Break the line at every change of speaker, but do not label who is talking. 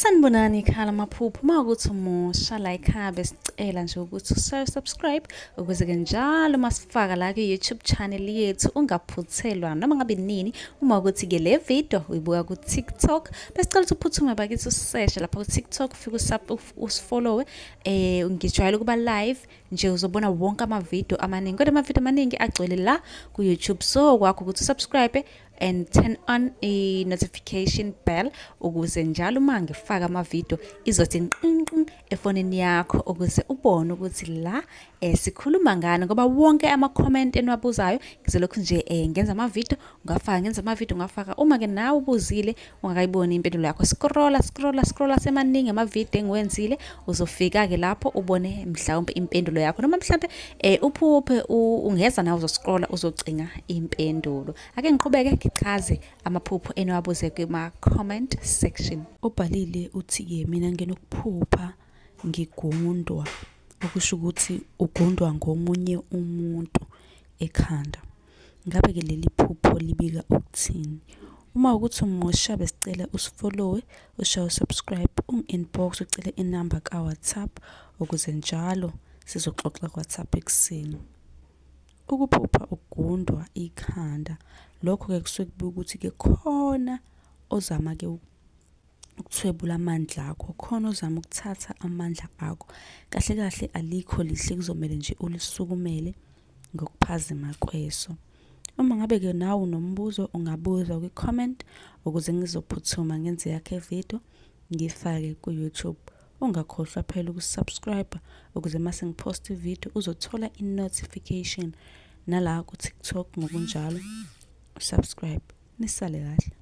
Sanibonani ekhaya lamaphupho. Uma ukuthi umusha la ekhaya besicela nje ukuthi usubscribe ukuze-ke njalo uma sifaka la kwi-YouTube channel yethu ungaphuthelwa noma ngabe nini. Uma ukuthi-ke le video uyibuka ku-TikTok, besicela ukuthi uphuthume bakithi useshe lapha ku-TikTok, ufike usifollowe. Ngijwayele ukuba live nje, uzobona wonke amavidiyo amaningi, kodwa amavidiyo amaningi agcwele la ku-YouTube. So kwakho ukuthi usubscribe and turn on i-notification bell ukuze njalo uma ngifaka amavidiyo izothi nqinqin efonini yakho, ukuze ubone ukuthi la sikhuluma ngani, ngoba wonke ama-comment eniwabuzayo ngizolokhu nje ngenza amavidiyo ungafaka, ngenza amavidiyo ungafaka. Uma-ke nawe ubuzile ungakayiboni impendulo yakho, scrolla scrolla scrolla, semaningi amavidiyo engiwenzile, uzofika-ke lapho ubone mhlawumbe impendulo yakho, noma mhlawumbe uphuphe ungeza nawe uzoscrolla uzocinga impendulo. Ake ngiqhubeke ngichaze amaphupho eniwabuze kuma-comment section.
Ubhalile uthi-ke, mina nginokuphupha ngigundwa, okusho ukuthi ugundwa ngomunye umuntu ekhanda. Ngabe-ke leli phupho libika ukuthini? Uma ukuthi umusha besicela usifollowe, ushaye usubscribe, ungi-inbox ucele inamba ka-WhatsApp ukuze njalo sizoxoxa ku-WhatsApp ekuseni. Ukuphupha ugundwa ikhanda, lokho-ke kusuke kubuka ukuthi-ke khona ozama-ke ukuthwebula amandla akho, khona ozama ukuthatha amandla akho. Kahle kahle alikho lihle, kuzomele nje ulisukumele ngokuphazima kweso. Uma ngabe-ke nawe unombuzo ungabuza kwi-comment ukuze ngizophuthuma ngenze yakhe video ngiyifake ku-YouTube. Ungakhohlwa phela ukusubscribe ukuze mase ngiphosta ivideo uzothola i-notification, nala ku-TikTok ngokunjalo usubscribe. Nisale kahle.